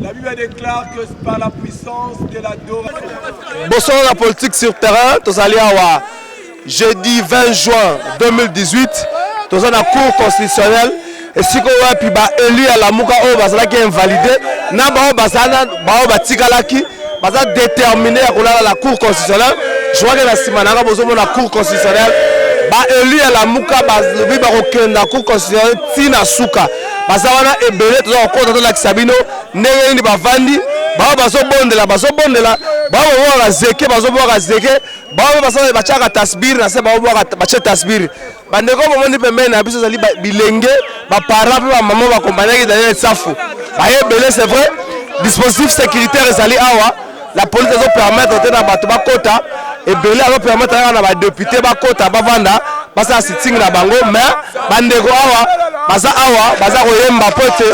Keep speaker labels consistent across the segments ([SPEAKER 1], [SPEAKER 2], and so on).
[SPEAKER 1] La Bible déclare que par la puissance de l'adoration.
[SPEAKER 2] Bosolo la politique sur terrain, tozali awa jeudi 20 juin 2018, toza na cour constitutionnelle esika oyo wapi ba élu ya Lamuka oyo bazalaki invalide na baoyo bazala baoyo batikalaki baza déterminé ya kolala la cour constitutionnelle. Je crois que na nsima na nga bozomona cour constitutionnelle, ba élu ya Lamuka balobi bakokende na cour constitutionnelle ntina suka. Baza wana ebele, toza kokota, tolakisa bino ndenge nini bavandi. Bao bazobondela, bazobondela, bao babwaka zeke, bazobwaka zeke, bao basala batiaka tasbir na se, baobwaka batie tasbir. Bandeko, bomoni pembeni na biso ezali bilenge, baparent mpe bamama bakompagnaki Daniel Safu, baye ebele. C'est vrai, dispositif sécuritaire ezali awa, la police azopermettre te na bato bakota ebele, azopermettre kaka na badéputé bakota, bavanda, basala sitting na bango. Mais bandeko awa baza awa, baza koyemba po ete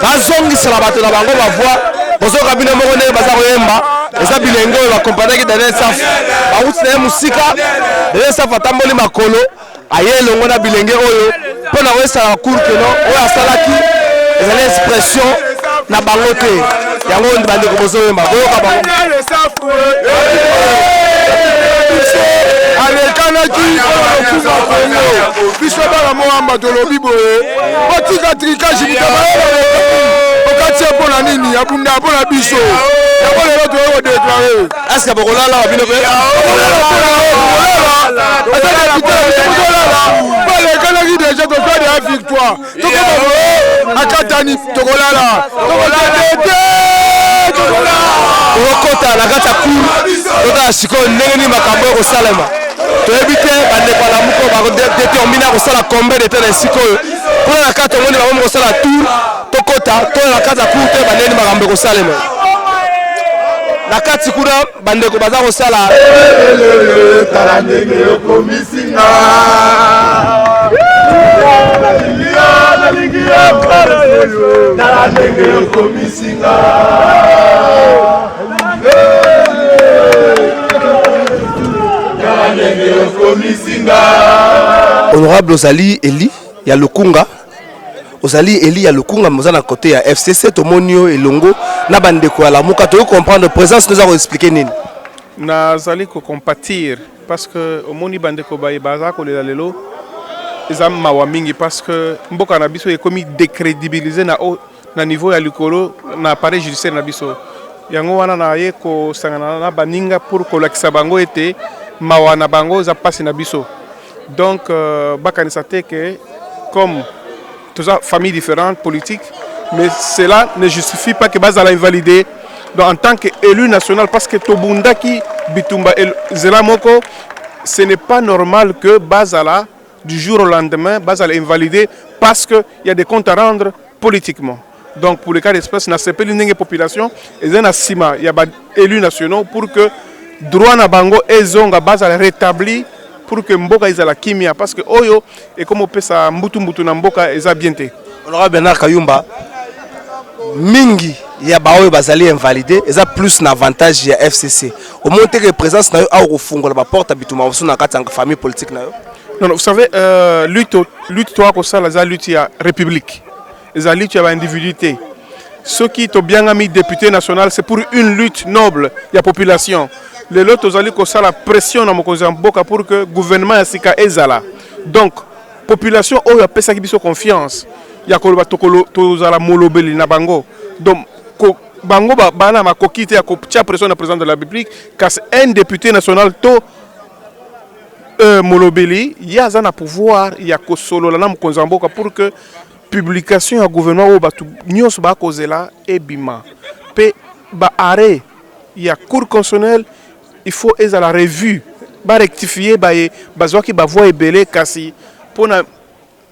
[SPEAKER 2] bazongisela bato na bango bavoix. Bozoka bino moko ndenge baza koyemba. Eza bilenge oyo bakompagnaki Daniel Safu, bauti na ye mosika. Daniel Safu atamboli makolo, aye elongo na bilenge oyo mpo na koyesaka cour que non, oyo asalaki ezali expression na bango te. Yango oyo bandeko bozoyemba, boyoka bango.
[SPEAKER 1] Alekanaki mpona kokumba Kongo. Biso bana Moamba tolobi boye: botika tricage. Mutamayela okati ye mpo na nini? Abunda mpo na biso. Yango lelo toye kodéclarer.
[SPEAKER 2] Est-ce bokolala wa bino mpe?
[SPEAKER 1] Ata député na biso tozolala mpo alekanaki déjà, tozwa deya victoire. Tokoma boye, akatani, tokolala, tokokende te, tokolala.
[SPEAKER 2] Tokokota na kati ya cour, totala sikoyo ndenge nini makambo oyo kosalema. Toyebi te bandeko ya Lamuka bakodéterminer kosala combien de temps na esika oyo. Kuna na kati omoni bango kosala tour. Tokota to na kati ya cour te, bandenge nini makambo ekosalema na kati kuna, bandeko baza kosala.
[SPEAKER 1] Tala ndenge okomisinga, nalingi yo, tala ndenge okomisinga. Tala ndenge okomisinga.
[SPEAKER 2] Honorable, ozali élu ya Lukunga, ozali élu ya Lukunga, mais oza na côté ya FCC. Tomoni yo elongo na bandeko ya Lamuka. Toyei comprendre présence, toza koexpliquer nini?
[SPEAKER 3] Nazali kocompatir parce que omoni bandeko baye baza kolela lelo, eza mawa mingi parce que mboka na biso ekomi décrédibilisé na niveau ya likolo na appareil judiciaire na biso. Yango wana naye kosangana na baninga pour kolakisa bango ete mawa na bango eza mpasi na biso. Donc bakanisa te ke comme toza famille différente politique, mais cela ne justifie pas que bazala invalidé. Donc en tant qu'élu national, parce que tobundaki bitumba nzela moko, ce n'est pas normal que bazala du jour au lendemain bazala invalidé parce que il y a des comptes à rendre politiquement. Donc pour le cas d'espèce, nasepeli ndenge population eza na nsima ya baélus nationaux pour que droit na bango ezonga, bazala rétabli pour que mboka ezala kimia, parce que oyo ekomi opesa mbutu-mbutu na mboka eza bien te.
[SPEAKER 2] Honorable Bernard Kayumba, mingi ya baoyo bazali invalidé eza plus na avantage ya FCC. Omoni te ke présence na yo awa kofungola baporte ya bitumba mosusu na kati ya famille politique na yo?
[SPEAKER 3] Non, non, vous savez, lutte toa kosala eza lutte ya république, eza lutte ya baindividu te. Soki tobiangami député national, c'est pour une lutte noble ya population. Lelo tozali kosala pression na mokonzi ya mboka pour que gouvernement ya sika ezala. Donc population oyo apesaki biso confiance ya koloba tozala molobeli na bango, donc bango bana makoki te ya kotia pression na président de la République, kasi un député national to molobeli ye aza na pouvoir ya kosolola na mokonzi ya mboka pour que publication ya gouvernement oyo bato nyonso bakozela ebima. Mpe baarrêt ya cour constitutionnelle, il faut ezala revue, barectifie. Baye bazwaki bavoix ebele, kasi mpona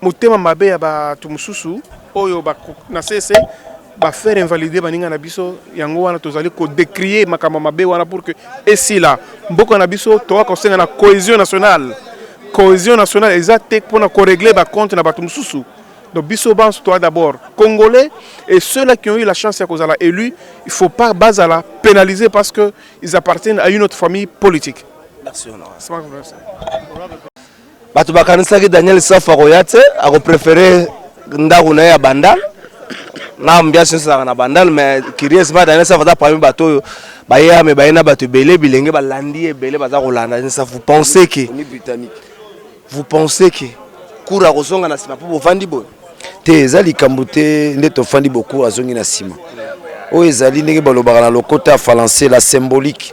[SPEAKER 3] motema mabe ya bato mosusu oyo na sese bafaire invalider baninga na biso. Yango wana tozali kodécrier makambo mabe wana pour que esila. Mboka na biso, toka kosenga na cohésion nationale. Cohésion nationale eza te mpona korégler bacompte na bato mosusu. Donc biso banso toa d'abord congolais, et ceux-là qui ont eu la chance ya kozala élu, il faut pas bazala pénaliser parce que ils appartiennent à une autre famille politique.
[SPEAKER 2] Merci, honorable. Bato bakanisaki Daniel Safu akoya te, ako preferer ndako na ye ya Bandal na ambiance nyonso ezalaka na Bandal, mais curieusement Daniel Safu aza parmi bato oyo baye me baye na bato ebele, bilenge balandi ye ebele, baza kolanda Daniel Safu. Vous pensez que vous pensez que cour akozonga na nsima mpo bovandi boye?
[SPEAKER 4] Te, eza likambo te nde tofandi bocour azongi na nsima. Oyo ezali ndenge balobaka na lokota ya français, la symbolique.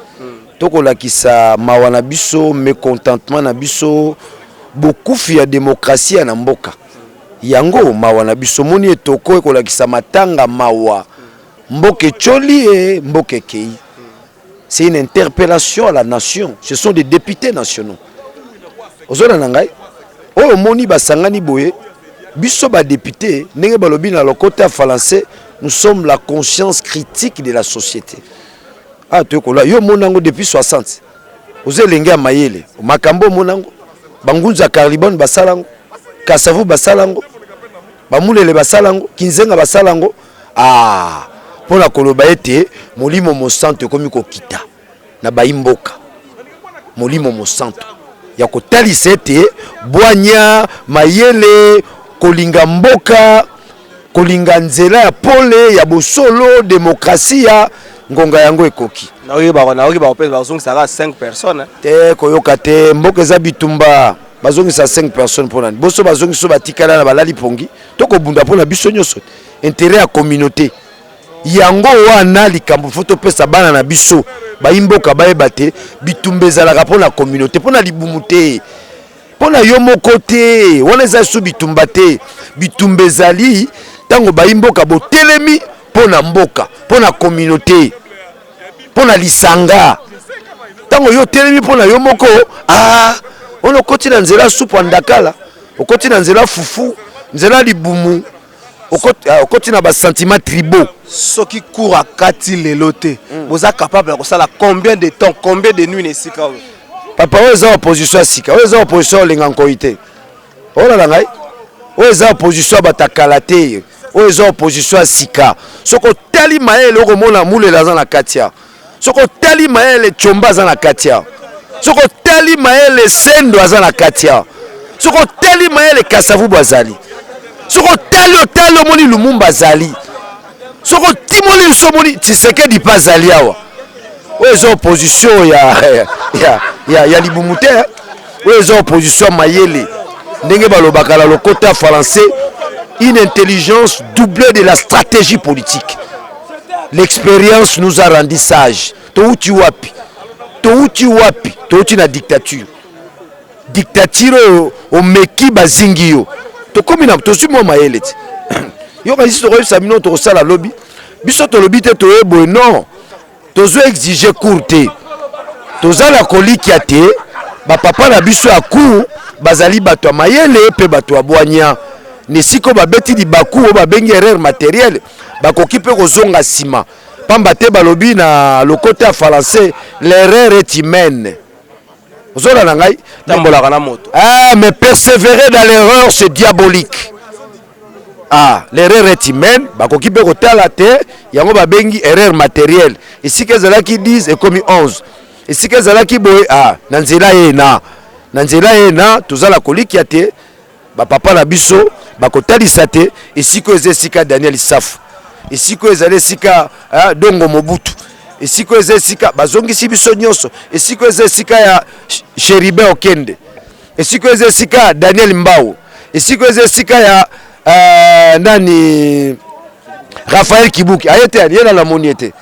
[SPEAKER 4] Tokolakisa mawa na biso, mécontentement na biso, bokufi ya démocratie ya na mboka. Yango mawa na biso. Moni etoko ekolakisa matanga mawa, mboka etioli e mboka ekei. C'est une interpellation à la nation. Ce sont des députés nationaux. Ozona na ngai oyo omoni basangani boye, biso badéputé, ndenge balobi na lokota ya français, nous sommes la conscience critique de la société. Ah, toyekola yo omoni yango depuis 60, oza elenge ya mayele. Makambo omoni yango, bangunzu ya Karl-i-Bond basala yango, Kasavu basala yango, bamulele basala yango, Kinzenga basala yango. Ah, mpona koloba ete Molimo Mosantu ekomi kokita na bayimboka, Molimo Mosantu ya kotalisa ete bwanya, mayele, kolinga mboka, kolinga nzela ya pole ya bosolo, demokrasia ya ngonga yango ekoki.
[SPEAKER 2] Nayoki bakopesa, bazongisaka 5 personnes.
[SPEAKER 4] Te, koyoka te. Mboka eza bitumba, bazongisa 5 personnes mpona nini? Boso bazongisi, so batikala na balali pongi. Tokobunda mpona biso nyonso, intérêt ya communauté. Yango wana likambo fo topesa bana na biso bayimboka bayeba te, bitumba ezalaka mpona communauté, mpona libumu te, mpona yo moko te. Wana eza lisusu bitumba te. Bitumba ezali ntango bayimboka botelemi mpona mboka, mpona communauté, mpona lisanga. Ntango yo otelemi mpona yo moko, ah, wana okoti na nzela supu ya ndakala, okoti na nzela fufu, nzela libumu, okoti na basentiment tribaux.
[SPEAKER 2] Soki cour akati lelo te, boza capable ya kosala combien de temps, combien de nuit na esika oyo?
[SPEAKER 4] Papa, oyo eza opposition ya sika, oyo eza opposition ya olenga nkoi te. Olala ngai, oyo eza opposition ya batakala te, oyo eza opposition ya sika. Soki otali mayele, okomona Mulela aza na kati ya. Soki otali mayele, Tshomba aza na kati ya. Soki otali mayele, Sendo aza na kati ya. Soki otali mayele, Kasavubu azali. Soki otali, otali, omoni Lumumba azali. Soki otimoli liso, omoni Tshisekedi mpe azali awa. Oyo eza opposition ya libumu te, oyo eza opposition ya mayele. Ndenge balobaka na lokota ya français, une intelligence doublée de la stratégie politique. L'expérience nous a rendu sage. Touti wapi? Touti wapi? Touti na dictature. Dictature oyo omeki, bazingi yo. Tokomi na, tozwi mwa mayele ti. Yoka isi, tokoyebisa bino tokosala lobi. Biso tolobi te toye boye, non, tozo exige cour te. Toza na kolikia te, bapapa na biso ya cour bazali bato ya mayele mpe bato ya bwanya. Na esika oyo babeti libaku oyo babengi erreur matérielle, bakoki mpe kozonga nsima, pamba te balobi na lokota ya français, l'erreur est humaine. Ozolanda na ngai?
[SPEAKER 2] Tambolaka na moto.
[SPEAKER 4] Ah, mais persévérer dans l'erreur, c'est diabolique. Ah, l'erreur est humaine, bakoki mpe kotala te yango babengi erreur matérielle. Esika ezalaki 10 ekomi 11, esika ezalaki boye. Ah, na nzela ye na nzela ye na tozala kolikia te, bapapa na biso bakotalisa te esika oyo eza esika Daniel Safu, esika oyo ezali esika, ah, Dongo Mobutu, esika oyo eza esika bazongisi biso nyonso, esika oyo eza esika ya Chérubin Okende, esika oyo eza esika ya Daniel Mbau, esika oyo eza esika ya nani, Raphaël Kibuki. Aye te, ye na namoni ye te.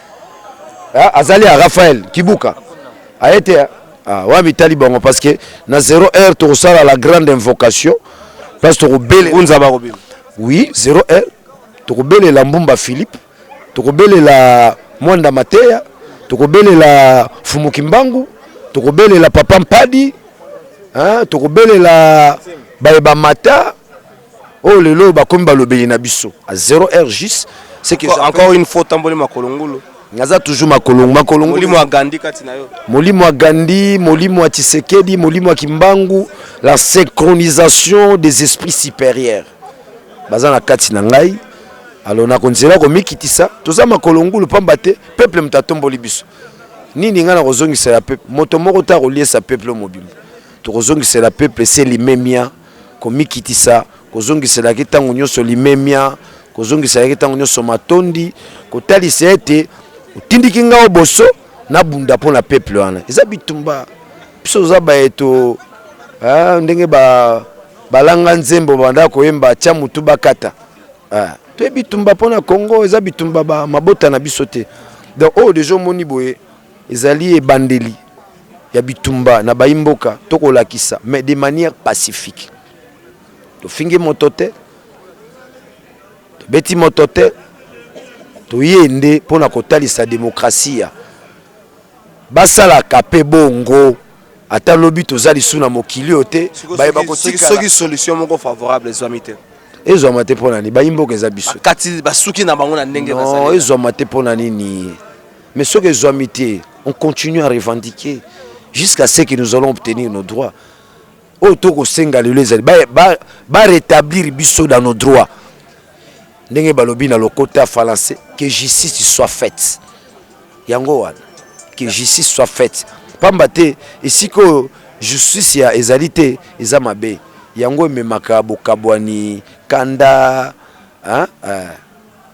[SPEAKER 4] Ah, azali ya Raphaël Kibuka aye te. Ah, wa mitali bango, parce que na 0 heure tokosala la grande invocation, place tokobele
[SPEAKER 2] Ngunza bakobima.
[SPEAKER 4] Oui, 0 heure tokobelela Mbumba Philippe, tokobelela Mwanda Mateya, tokobelela Fumuki Mbangu, tokobelela Papa Mpadi, hein, tokobelela bayeba mata oyo lelo bakomi balobeli na biso à 0 heure juste. C'est que
[SPEAKER 2] encore une fois tamboli makolo ngulu.
[SPEAKER 4] Naza toujours makolo makolo.
[SPEAKER 2] Molimo ya Gandhi kati na yo.
[SPEAKER 4] Molimo ya Gandhi, molimo ya Tshisekedi, molimo ya Kimbangu, la synchronisation des esprits supérieurs baza na kati na ngai. Alors nakonzela komikitisa, toza makolo ngulu pamba te peuple moto atomboli biso. Nini ngai nakozongisa ya peuple? Moto moko te akoliesa peuple mobimba. Tokozongisela peuple se limemia, komikitisa, kozongiselaki ntango nyonso limemia, kozongiselaki ntango nyonso matondi, kotalisa ete otindiki nga oboso nabunda mpo na peuple wana. Eza bitumba, biso toza baeto ah, ndenge ba balanga nzembo banda koyemba tia mutu bakata ah, toye bitumba mpo na Congo, eza bitumba ba mabota na biso te. Donc oyo deja omoni boye ezali ebandeli ya bitumba na bayi mboka, tokolakisa mais de manière pacifique. Tofingi moto te, tobeti moto te, toye nde mpo na kotalisa demokrasia. Basalaka mpe bongo ata lobi toza lisu na mokili oyo te, baye bakotikala.
[SPEAKER 2] Soki solution moko favorable ezwami te,
[SPEAKER 4] ezwama te mpo na nini? Bayi mboka eza biso te.
[SPEAKER 2] Bakati basuki na bango na ndenge
[SPEAKER 4] Non,
[SPEAKER 2] bazali.
[SPEAKER 4] ezwama te mpo na nini? Mais soki ezwami te, on continue à revendiquer jusqu'à ce que nous allons obtenir nos droits. Oyo tokosenga lelo ezali ba rétablir biso dans nos droits, ndenge balobi na lokota français, que justice soit faite. Yango wana, que justice soit faite, pamba te esika oyo justice ya ezali te eza mabe. Yango ememaka bokabwani, kanda, hein?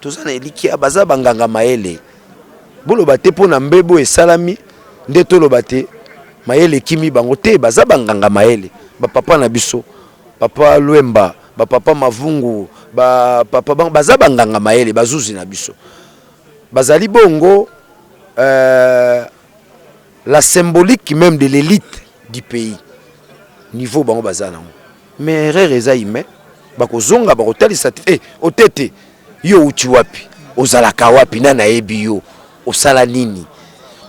[SPEAKER 4] Toza na elikia, baza banganga mayele. Boloba te mpo na mbebo esalami nde toloba te mayele ekimi bango te. Baza banganga mayele, bapapa na biso, papa Lwemba, bapapa Mavungu, bapapa bango baza banganga mayele, bazuzi na biso bazali bongo la symbolique même de l'élite du pays, niveau bango baza nango. Mais erreur eza humain, bakozonga bakotalisa te otete yo outi wapi, ozalaka wapi, nani ayebi yo, osala nini,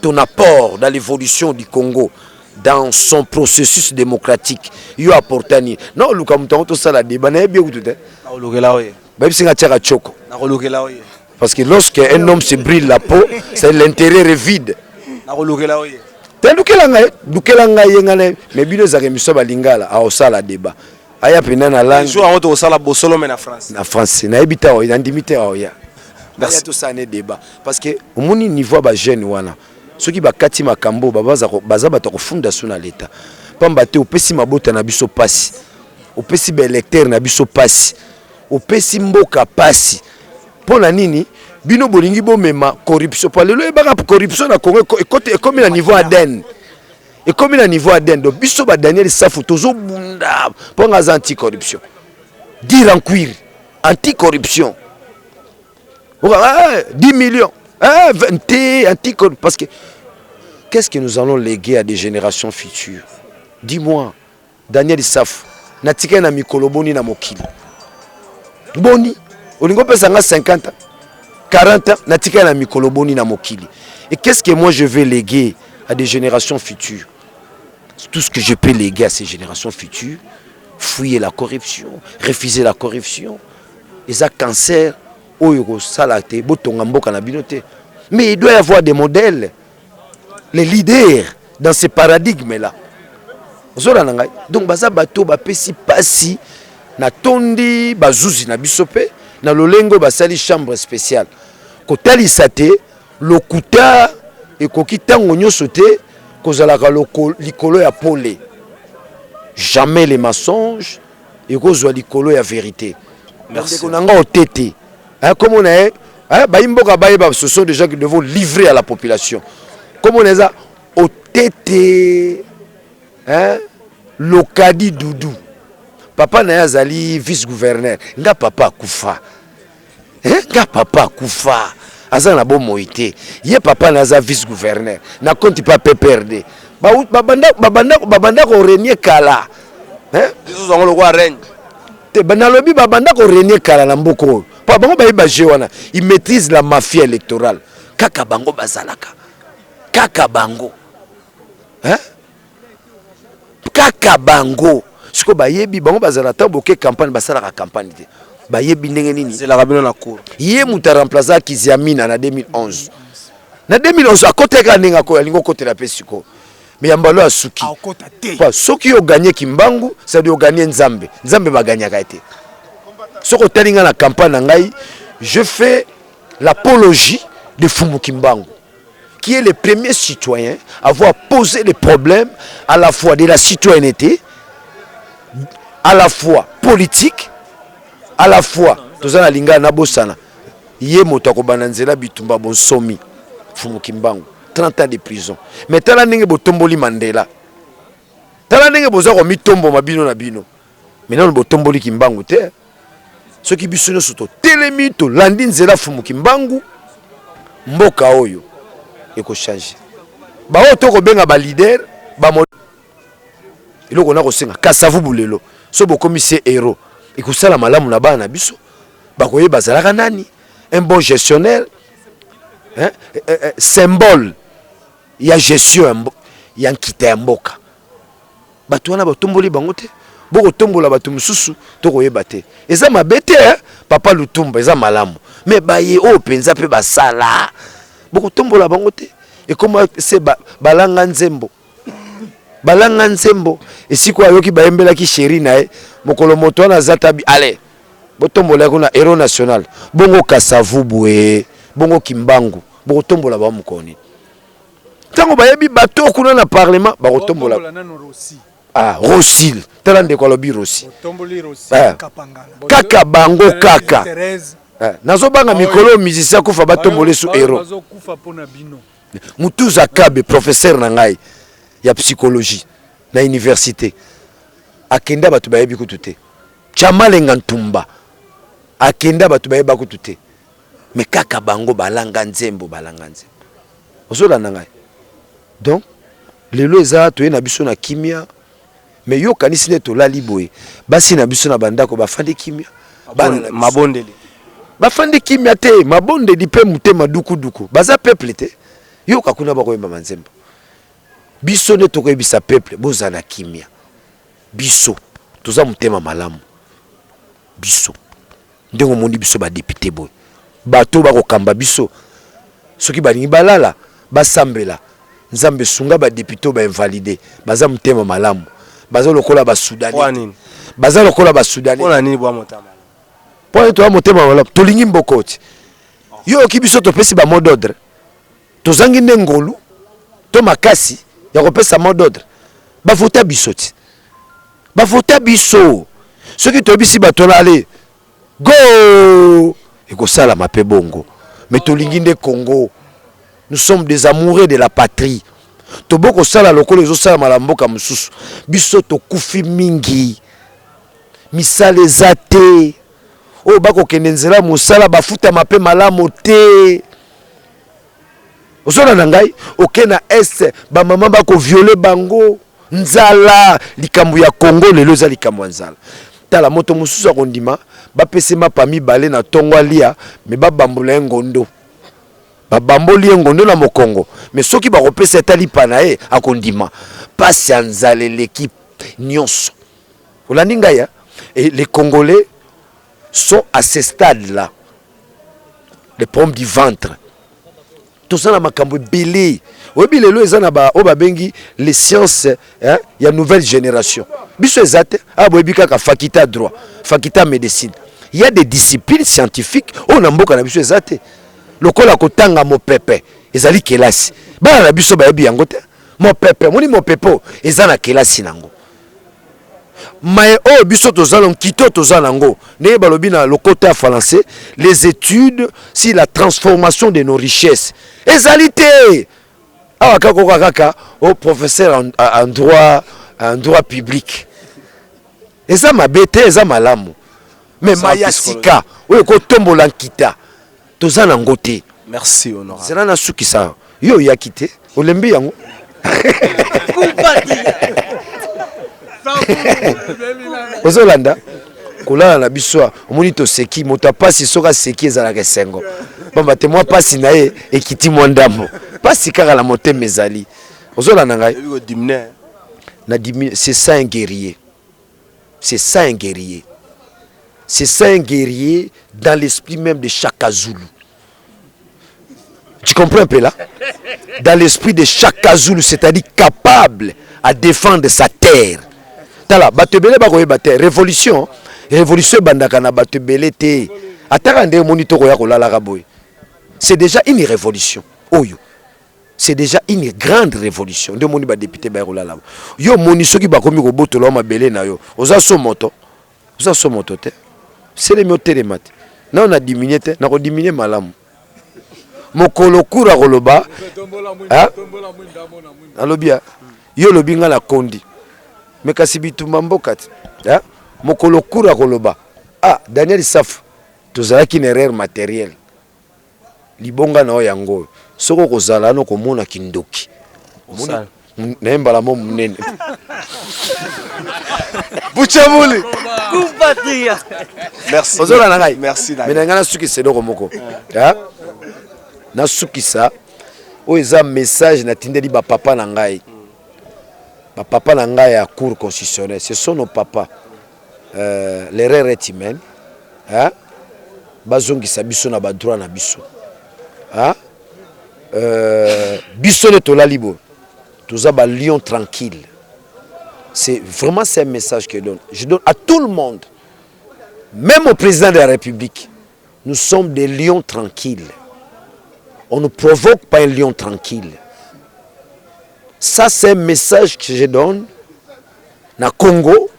[SPEAKER 4] ton apport dans l'évolution du Congo, dans son processus démocratique, yo apporta nini? Na oluka moto yango tosala débat, nayebi ye kutu te.
[SPEAKER 2] Nakolukela oye.
[SPEAKER 4] Bayebisi nga tiaka tshoko.
[SPEAKER 2] Nakolukela oye.
[SPEAKER 4] Parce que lorsque un homme se brûle la peau, c'est l'intérieur est vide.
[SPEAKER 2] Nakolukela oye.
[SPEAKER 4] Te, lukela ngai, lukela ngai ye ngai na, mais bino ezalaka émission ya balingala, aosala débat aya mpena na langue.
[SPEAKER 2] Jour yango tokosala bosolo me na France.
[SPEAKER 4] Na français nayebi te, aoya, nandimi te aoya.
[SPEAKER 2] Merci.
[SPEAKER 4] Aya tosala ne débat, parce que omoni niveau ya bajeune wana, soki bakati makambo baza bato ya kofunda so na leta, pamba te opesi mabota na biso pasi, opesi baélecteur na biso pasi, opesi mboka pasi. Mpo na nini bino bolingi bomema corruption? Po lelo oyebaka corruption na Congo ekomi na niveau ADN, ekomi na niveau ADN. Donc biso ba Daniel Safu tozobunda mpo nga aza anti corruption, dire en cuir anti corruption. 10 millions, 20, anti corruption. Parce que qu'est-ce que nous allons léguer à des générations futures? Dis-moi, Daniel Safu, natikali na mikolo boni na mokili? Boni olingi opesa nga 50 ans, 40 ans, natikali na mikolo boni na mokili? Et qu'est-ce que moi je vais léguer à des générations futures? Tout ce que je peux léguer à ces générations futures, fouiller la corruption, refuser la corruption. Eza cancer oyo kosala te botonga mboka na bino te. Mais il doit y avoir des modèles, les leaders dans ce paradigme là. Ozolanda ngai? Donc baza bato bapesi pasi na tondi bazuzi na biso mpe na lolenge oyo basali chambre spéciale, kotalisa te lokuta ekoki ntango nyonso te kozalaka likolo ya pole. Jamais les mensonges ekozwa likolo ya vérité. Ndeko na nga otete, komona ye, bayi mboka bayeba, ce sont des gens qui devons livrer à la population. Komona eza otete, hein, Lokadi Dudu, papa na ye azali vice gouverneur. Nga papa akufa, hein? Nga papa akufa, aza na bomoi te. Ye papa na aza vice gouverneur na compte pa PPRD. Babanda korenier kala, hein?
[SPEAKER 2] Lisusu yango lokola règne.
[SPEAKER 4] Te, nalobi babanda korenier kala na mboka oyo, mpo bango bayeba jeu wana, ils maîtrisent la mafia électorale. Kaka bango bazalaka, kaka bango, hein? Kaka bango sikoyo bayebi, bango bazala ntango boke campagne, basalaka campagne te, bayebi ndenge nini
[SPEAKER 2] Zelaka bino na cour.
[SPEAKER 4] Ye moto aremplaça Kiziamina na 2011. Na 2011 akotaki kaka ndenge akoya, alingi okotela mpe sikoyo, mais ya mbalo asuki.
[SPEAKER 1] Akokota te.
[SPEAKER 4] Pa soki oganye Kimbangu, c'est-à-dire oganye Nzambe. Nzambe baganyaka ye te. Soki otali ngai na campagne na ngai, je fais l'apologie de Fumu Kimbangu. Qui est le premier citoyen à avoir posé les problèmes à la fois de la citoyenneté, à la fois politique, à la fois toza na lingala na bosana ye moto akobanda nzela bitumba bonsomi Mfumu Kimbangu 30 ans de prison mais tala ndenge botomboli Mandela tala ndenge boza komitomboma bino na bino mais nano botomboli Kimbangu te soki biso nyonso totelemi tolandi nzela Mfumu Kimbangu mboka oyo ekochange baoyo tokobenga baleader ba eloko na kosenga Kasavubu lelo so bokomi se héros ekosala malamu na bana na biso bakoyeba azalaka nani un bon gestionnaire hein? Eh, eh, eh, symbole ya gestion ya nkita ya mboka bato wana batomboli bango te bokotombola bato mosusu tokoyeba te eza mabe te eh? Papa Lutumba eza malamu me baye oyo mpenza mpe basala bokotombola bango te ekoma se balanga nzembo balanga nzembo esika oyo ayoki bayembelaki chéri na ye mokolo moto wana aza tabi ale botombola ye kuna héros national bongo Kasavubu e bongo Kimbangu bokotombola bango mokolo nini ntango bayebi bato kuna na parlement bakotombola ah, Rosil tala ndeko alobi Rosi eh. Kaka bango kaka eh. Nazobanga mikolo musicien akufa batombola esu héros Mutuza Kabe, professeur na ngai ya psychologie na université, akenda bato bayebi kutu te. Chamalenga Ntumba akenda bato bayeba kutu te, me kaka bango balanga nzembo balanga nzembo. Ozolanda ngai? Donc lelo eza toye na biso na kimia, me yo okanisi nde tolali boye, basi na biso na bandako bafandi kimia, bana na biso
[SPEAKER 2] mabondeli
[SPEAKER 4] bafandi kimia te, mabondeli mpe motema dukuduku, baza peuple te. Yoka kuna bakoyemba manzembo, biso nde tokoyebisa peuple bozala na kimia, biso toza motema malamu, biso ndenge omoni biso badepute boye, bato bakokamba biso soki balingi balala basambela Nzambe sunga badepute oyo bainvalide, baza motema malamu, baza lokola basoudanais, baza lokola basoudanais.
[SPEAKER 2] Mpona nini bwa motema?
[SPEAKER 4] Mpo toya motema malamu, tolingi mboka oti yo oyoki biso topesi ba mot d'ordre, tozangi nde ngolu to makasi ya kopesa mot d'ordre. Bavota biso ti, bavota biso. Soki toyebisi bato wana ale go, ekosalama mpe bongo. Me tolingi nde Congo, nous sommes des amoureux de la patrie. Tobo kosala lokola ezosalama na mboka mosusu. Biso tokufi mingi, misala eza te, oyo bakokende nzela mosala bafutama mpe malamu te. Ozolanda ngai? Oke na est, bamama bakoviole bango, nzala. Likambo ya Congo lelo eza likambo ya nzala. Tala moto mosusu akondima bapesi mapa mibale na ntongo alia, me babambola ye ngondo, babamboli ye ngondo na mokongo, me soki bakopesa ata lipa na ye akondima. Pasi ya nzala eleki nyonso. Olandi ngai ya? Et les Congolais sont à ce stade là, le problème du ventre. Toza na makambo ebele. Oyebi lelo eza na ba oyo babengi les sciences hein, ya nouvelle génération. Biso eza te, awa boyebi kaka faculté ya droit, faculté ya médecine. Il y a des disciplines scientifiques oyo na mboka na biso eza te. Lokola kotanga mopepe ezali kelasi, bana na biso bayebi yango te. Mopepe, omoni mopepe eza na kelasi nango. Maye oyo biso toza na nkito toza nango, ndenge balobi na lokota ya français, les études sur la transformation de nos richesses ezali te. Awa kaka okoka kaka o professeur en, en droit, en droit public, eza mabe te, eza malamu, mais maya sika oyo ekotombola nkita toza nango te.
[SPEAKER 2] Merci honorable.
[SPEAKER 4] Zela nasukisa yo, oyaki te, olembi yango. Ozolanda kolala na biso, omoni toseki moto apasi, soki aseki ezalaka esengo, pamba te mwa pasi na ye ekiti mwa ndambo, pasi kaka na motema ezali. Ozolanda ngai na dimi, c'est ça un guerrier, c'est ça un guerrier, c'est ça un guerrier dans l'esprit même de Chaka Zulu. Tu comprends un peu là? Dans l'esprit de Chaka Zulu, c'est-à-dire capable à défendre sa terre. Tala, bato ebele bakoyeba te, révolution, révolution ebandaka na bato ebele te. Ataka nde omoni tokoya kolalaka boye. C'est déjà une révolution. Oyo. C'est déjà une grande révolution. Nde omoni ba député baye kolala. Yo omoni soki bakomi kobotola yo mabele na yo, oza so moto? Oza so moto te. Selemi otelema te. Nao na diminuer te, nako diminuer malamu. Mokolo cour akoloba, hein? Nalobi ya yo olobi nga na kondi. Mais kasi bitumba mboka te. Hein? Mokolo cour akoloba, ah Daniel Safu, tozalaki na erreur materielle. Libonga na yo yango oyo. Soki okozala wana okomona kindoki. Omoni naye mbala mo munene.
[SPEAKER 2] Buchamuli. Merci.
[SPEAKER 4] Ozola na ngai.
[SPEAKER 2] Merci.
[SPEAKER 4] Mais na ngai nasukisa eloko moko. Hein? Nasukisa oyo eza message natindeli ba papa na ngai. Ba papa na ngai ya cour constitutionnelle, ce sont nos papas. Euh, l'erreur est humaine. Hein? Bazongisa biso na ba droit na biso. Hein? Euh, biso nde tolali boye. Toza ba lion tranquille. C'est vraiment c'est un message que je donne. Je donne à tout le monde, même au président de la République. Nous sommes des lions tranquilles. On ne provoque pas un lion tranquille. Ça, c'est un message que je donne na Congo,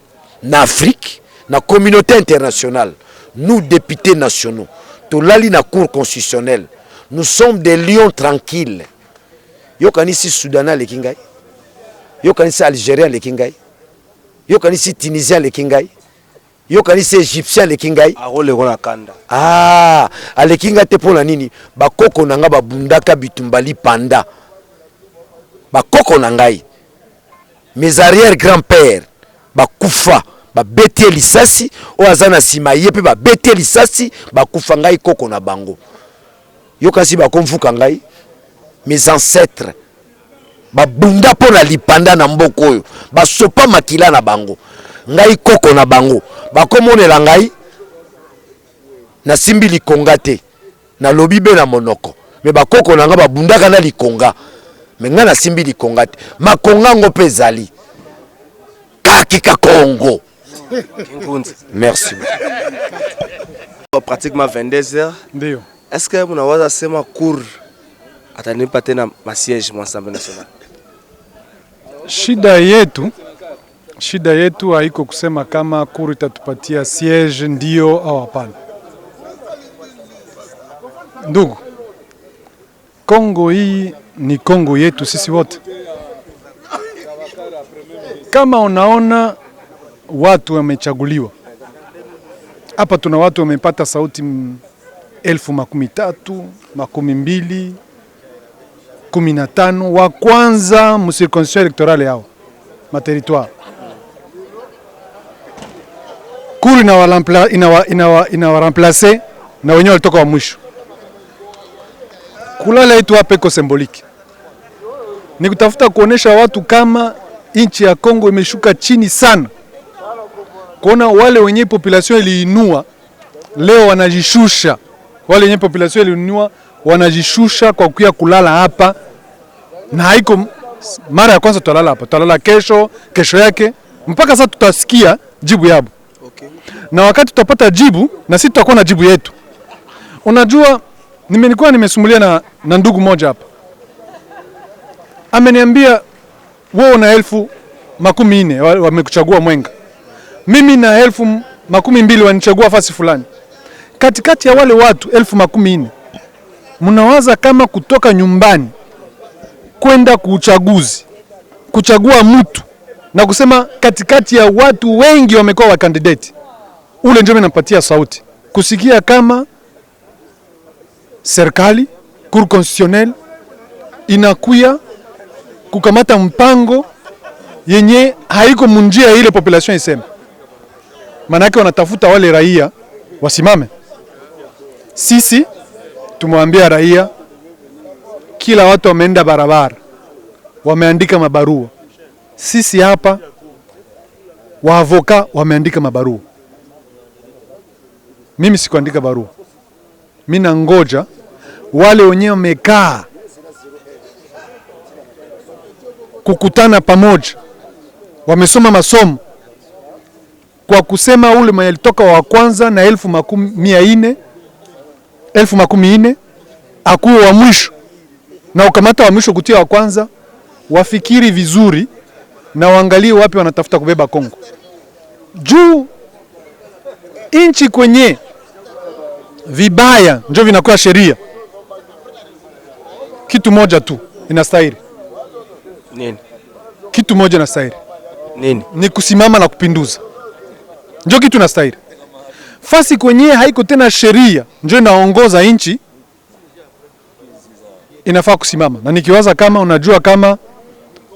[SPEAKER 4] na Afrique, na communauté internationale. Nous, députés nationaux, tolali na cour constitutionnelle, nous sommes des lions tranquilles. Yokanisi Soudanais aleki ngai? Yokanisi Algérien aleki ngai? Yokanisi Tunisien aleki ngai? Yokanisi Egyptien aleki ngai?
[SPEAKER 2] Akoleko na kanda.
[SPEAKER 4] Ah, aleki ngai te pona nini? Bakoko na ngai babundaka bitumba lipanda. Bakoko na ngai, mes arrière grand père bakufa, babeti ye lisasi, oyo aza na sima ye pe babeti ye lisasi, bakufa, ngai koko na bango. Yokanisi bakomfuka ngai? Mes ancetres babunda mpo na lipanda na mboka oyo, basopa makila na bango, ngai koko na bango, bakomonela ngai nasimbi likonga te, nalobi be na monoko, me bakoko na ngai babundaka na likonga, me ngai nasimbi likonga te. Makonga yango mpe ezali kaki ka Kongo. Merci.
[SPEAKER 2] Pratiquement 22 heures.
[SPEAKER 5] Ndio.
[SPEAKER 2] Est-ce que mnaweza sema cour atanipa tena masiège mwa Assemblée nationale?
[SPEAKER 5] Shida yetu, shida yetu haiko kusema kama cour itatupatia siège ndio au hapana. Ndugu, Kongo hii ni Kongo yetu sisi wote. Kama unaona watu wamechaguliwa hapa, tuna watu wamepata sauti 30,000, 20, 15, wa kwanza mu circonscription electorale yao ma territoire. Cour inawa remplacer na wenyewe walitoka wa mwisho. Kulala yetu hapa iko symbolique, ni kutafuta kuonesha watu kama nchi ya Kongo imeshuka chini sana, kuona wale wenye population iliinua leo wanajishusha, wale wenye population iliinua wanajishusha kwa kuya kulala hapa, na haiko mara ya kwanza tutalala hapa, tutalala kesho, kesho yake, mpaka sasa tutasikia jibu yabo. Na wakati tutapata jibu, na sisi tutakuwa na jibu yetu. Unajua, nimelikuwa nimesumulia na ndugu mmoja hapa, ameniambia wewe una 40,000 wamekuchagua Mwenga, mimi na 20,000 wanichagua fasi fulani. Katikati ya wale watu 40,000, mnawaza kama kutoka nyumbani kwenda kuuchaguzi kuchagua mtu na kusema katikati ya watu wengi wamekuwa wa candidate, ule ndio napatia sauti kusikia kama serikali cour constitutionnelle inakuya kukamata mpango yenye haiko munjia ile population iseme. Manake wanatafuta wale raia wasimame. Sisi tumwambia raia, kila watu wameenda barabara, wameandika mabarua. Sisi hapa waavoka wameandika mabarua. Mimi sikuandika barua. Mimi nangoja wale wenyewe wamekaa kukutana pamoja, wamesoma masomo kwa kusema ule mwenye alitoka wa kwanza na elfu makumi mia ine, elfu makumi ine akuwe wa mwisho. na ukamata wa mwisho kutia wa kwanza, wafikiri vizuri na waangalie wapi wanatafuta kubeba Kongo juu inchi kwenye vibaya njo vinakuwa sheria. Kitu moja tu inastahili
[SPEAKER 2] Nini?
[SPEAKER 5] Kitu moja inastahili
[SPEAKER 2] Nini?
[SPEAKER 5] Ni kusimama na kupinduza, njo kitu inastahili. Fasi kwenye haiko tena sheria njo inaongoza inchi, inafaa kusimama. Na nikiwaza kama unajua kama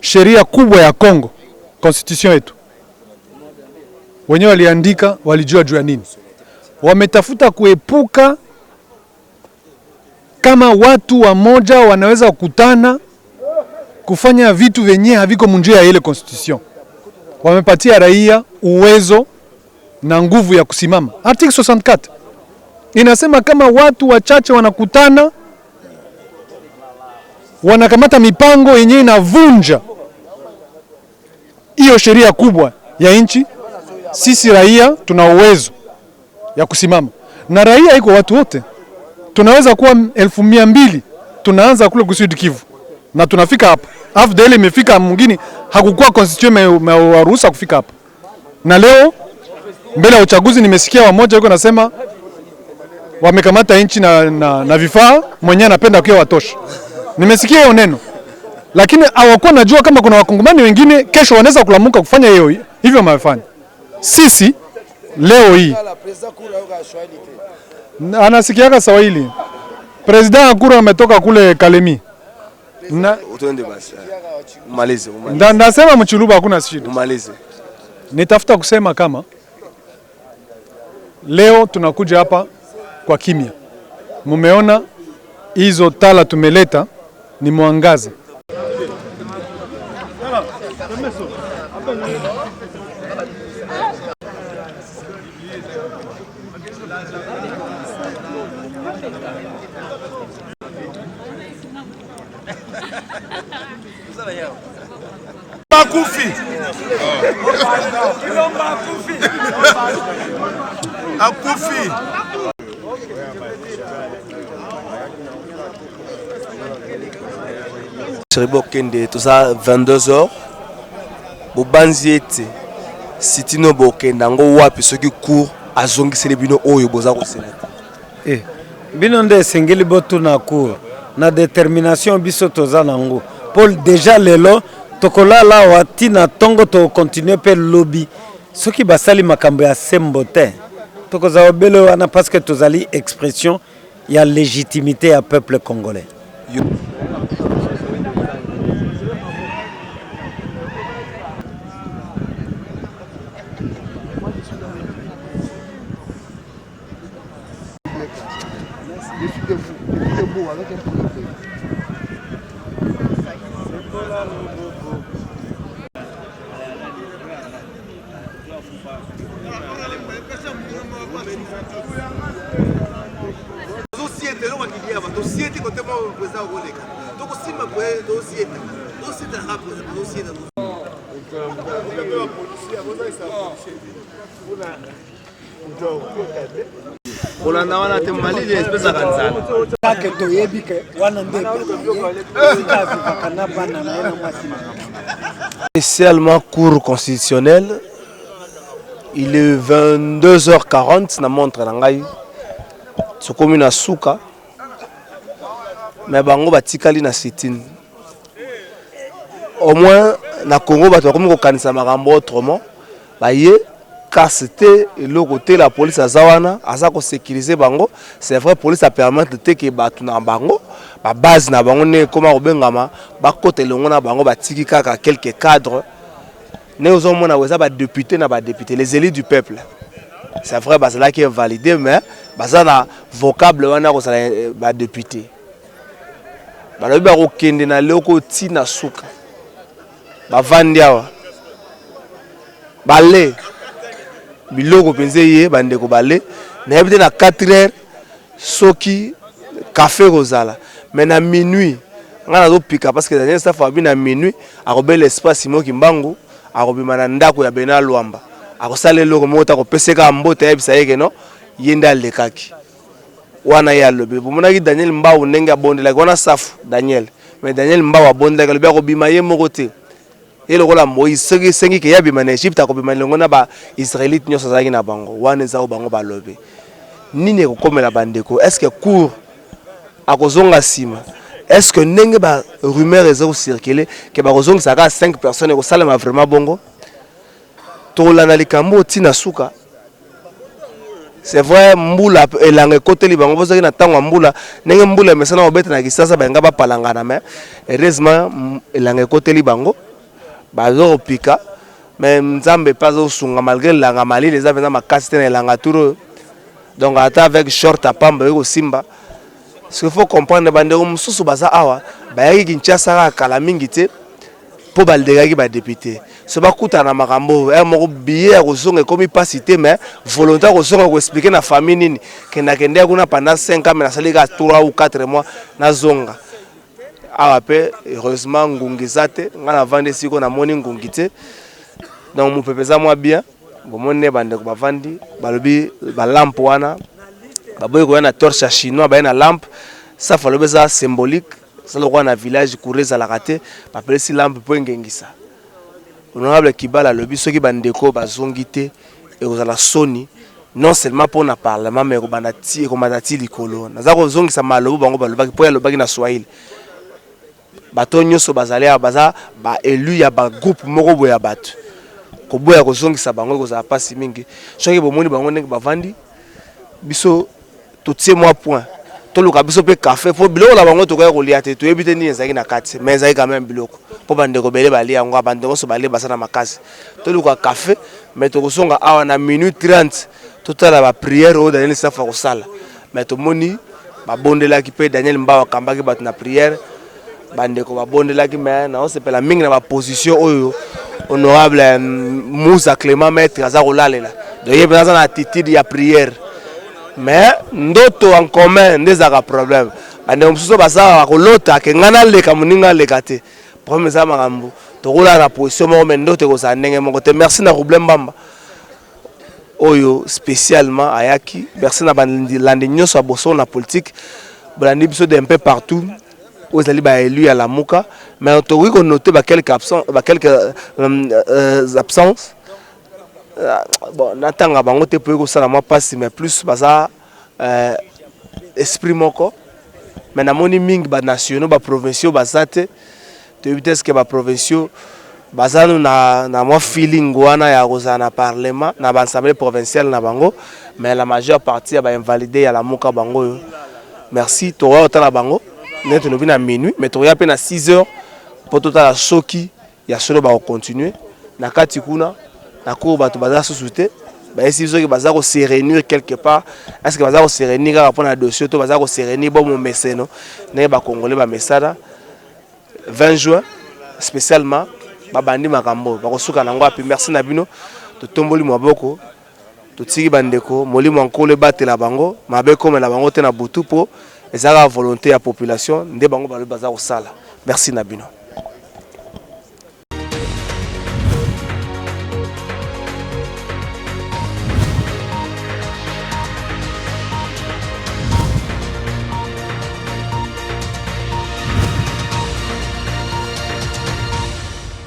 [SPEAKER 5] sheria kubwa ya Kongo, constitution yetu wenyewe waliandika, walijua juu ya nini, wametafuta kuepuka kama watu wamoja wanaweza kukutana kufanya vitu vyenye haviko munjia ya ile constitution. Wamepatia raia uwezo na nguvu ya kusimama. Article 64 inasema kama watu wachache wanakutana, wanakamata mipango yenye inavunja hiyo sheria kubwa ya nchi, sisi raia tuna uwezo ya kusimama, na raia iko watu wote, tunaweza kuwa 200,000 tunaanza kule Sud Kivu na tunafika hapa. AFDL imefika mwingine, hakukuwa constitution imewaruhusa kufika hapa. Na leo mbele ya uchaguzi nimesikia wamoja yuko nasema wamekamata nchi na vifaa, mwenyewe anapenda kwa watosha. Nimesikia hiyo neno, lakini hawakuwa najua kama kuna wakongomani wengine kesho wanaweza kulamuka kufanya hiyo hivyo wamefanya. Sisi leo hii anasikiaka Swahili. President Akura ametoka kule Kalemi. Na
[SPEAKER 2] Utende basi. Umalize, umalize.
[SPEAKER 5] Ndasema mchiluba hakuna shida.
[SPEAKER 2] Umalize.
[SPEAKER 5] Nitafuta kusema kama leo tunakuja hapa kwa kimya. Mumeona hizo tala tumeleta ni mwangaza.
[SPEAKER 1] Akufi. Akufi.
[SPEAKER 2] Bokende toza 22h. Bobanzi ete sitino bokenda yango wapi soki cour azongiseli bino oyo boza kosela
[SPEAKER 6] te. Bino nde esengeli botuna cour na détermination biso toza nango. Paul déjà lelo tokolala awa ntina ntongo tokokontinue mpe lobi soki basali makambo ya sembo te tokozala obele wana parce que tozali expression ya légitimité ya peuple congolais.
[SPEAKER 1] Je suis debout, je suis debout avec un projecteur.
[SPEAKER 2] Kolanda wana te malili espesaka nzala.
[SPEAKER 6] Kake toyebi ke wana nde esika avivaka na bana na ye na mwasi na ye.
[SPEAKER 2] Spécialement cour constitutionnelle, il est 22h40 na montre na ngai. Tokomi na suka. Mais bango batikali na sit-in. Au moins na Congo bato bakomi kokanisa makambo autrement. Baye casse te eloko te, la police aza wana aza kosécuriser bango. C'est vrai, police a permettre te ke bato na bango ba base na bango ndenge ekoma kobengama bakota elongo na bango, batiki kaka quelques cadres ndenge ozomona eza badéputé na badéputé, les élus du peuple. C'est vrai, bazalaki invalidé, mais baza na vocable wana kozala badéputé. Balobi bakokende na loko ntina suka, bavandi awa bale biloko mpenza eye bandeko bale. Nayebi te na 4 heures soki café kozala, mais na minuit ngai nazopika parce que Daniel Safu abi na minuit akobela espace Simon Kimbangu, akobima na ndako ya Bena Lwamba, akosala eloko moko te, akopeseka mbote, ayebisa ye keno ye nde alekaki wana. Ye alobi bomonaki Daniel Mbau ndenge abondelaki wana Safu Daniel. Mais Daniel Mbau abondaki, alobi akobima ye moko te. Ye lokola Moïse, soki esengi ke ye abima na Egypte, akobima elongo na ba Israélites nyonso azalaki na bango. Wana eza oyo bango balobi. Nini ekokomela bandeko? Est-ce que cour akozonga nsima? Est-ce que ndenge ba rumeur eza ko circuler ke bakozongisa kaka 5 personnes, ekosalema vraiment bongo? Tokolanda likambo oyo tii na suka. C'est vrai, mbula elanga ekoteli bango, bozalaki na ntango ya mbula, ndenge mbula emesana kobeta na Kisasa, balinga bapalangana, mais heureusement elanga ekoteli bango, bazo kopika. Mais Nzambe mpe azosunga, malgré elanga malili eza mpenza makasi te na elanga tour oyo, donc ata avec short ya pamba oyo kosimba. Ce qu'il faut comprendre, bandeko mosusu baza awa, bayaki Kinshasa kaka kala mingi te mpo balekaki badéputé, so bakutana na makambo oyo moko, billet ya kozonga ekomi mpasi te, mais volonté ya kozonga, koexpliquer na famille nini kendakende kuna pendant 5 ans, mais nasali kaka 3 ou 4 mois, nazonga awa. Mpe heureusement ngungi eza te. Ngai navandi esiko, namoni ngungi te, donc mopepe eza mwa bien. Bomoni nde bandeko bavandi, balobi balampe wana, baboyi koya na torche ya chinois, baye na lampe. Safu alobi eza symbolique, eza lokola na village courant ezalaka te, bapelisi lampe mpo engengisa. Honorable Kibala alobi soki bandeko bazongi te, ekozala soni non seulement mpona parlement, mais ekobanda ti ekomata ti likolo. Naza kozongisa malobo bango balobaki, mpo ye alobaki na Swahili. Bato nyonso bazali awa baza baélu ya bagroupe moko boye ya bato. Koboya kozongisa bango ekozala mpasi mingi. Soki bomoni bango ndenge bavandi, biso totie mwa point, toluka biso mpe café, mpo biloko na bango tokoya kolia te, toyebi te nini ezalaki na kati, mais ezalaki quand même biloko mpo bandeko ebele balia yango, bandeko nyonso balie baza na makasi. Toluka café, mais tokozonga awa na minute 30, totala baprière oyo Daniel Safu akosala. Mais tomoni babondelaki mpe, Daniel Mbao akambaki bato na prière, bandeko babondelaki. Mais naosepela mingi na baposition oyo honorable Musa Clément Maître aza kolalela, donc ye mpenza aza na attitude ya prière. Mais ndoto en commun nde ezalaka problème. Bandeko mosusu basalaka kolota ke ngai naleka, moninga aleka te. Problème eza makambo tokolala na position moko, mais ndoto ekozala ndenge moko te. Merci na Roublin Mbamba oyo spécialement ayaki. Merci na balandi nyonso ya Bosolo na Politique, bolandi biso de un peu partout oyo ezali baélu ya Lamuka. Mais tokoki konoter baquelques absence, baquelques absence. Bon, natanga bango te po ekosala mwa mpasi, mais plus baza esprit moko. Mais namoni mingi banationaux, baprovinciaux baza te. Toyebi te eske baprovinciaux baza nu na mwa feeling wana ya kozala na parlement, na baassemblée provinciale na bango. Mais la majeure partie ya bainvalide ya Lamuka bango oyo. Merci. Tokoya kotala bango nde tolobi na minuit, mais tokoya mpe na 6 heures mpo totala soki ya solo bakocontinue na kati kuna na cour. Bato baza susu te. Bayesi soki baza kose réunir quelque part, est ce que baza kose réunir kaka mpona dossier to baza kose réunir bo momeseno ndenge bakongole bamesana? 20 juin spécialement babandi makambo oyo, bakosuka nango api. Merci na bino. Totomboli maboko, totiki bandeko, molimo ya Nkolo ebatela bango, mabe ekomela bango te na butu, mpo ezalaka volonté ya population nde bango balobi baza kosala. Merci na bino.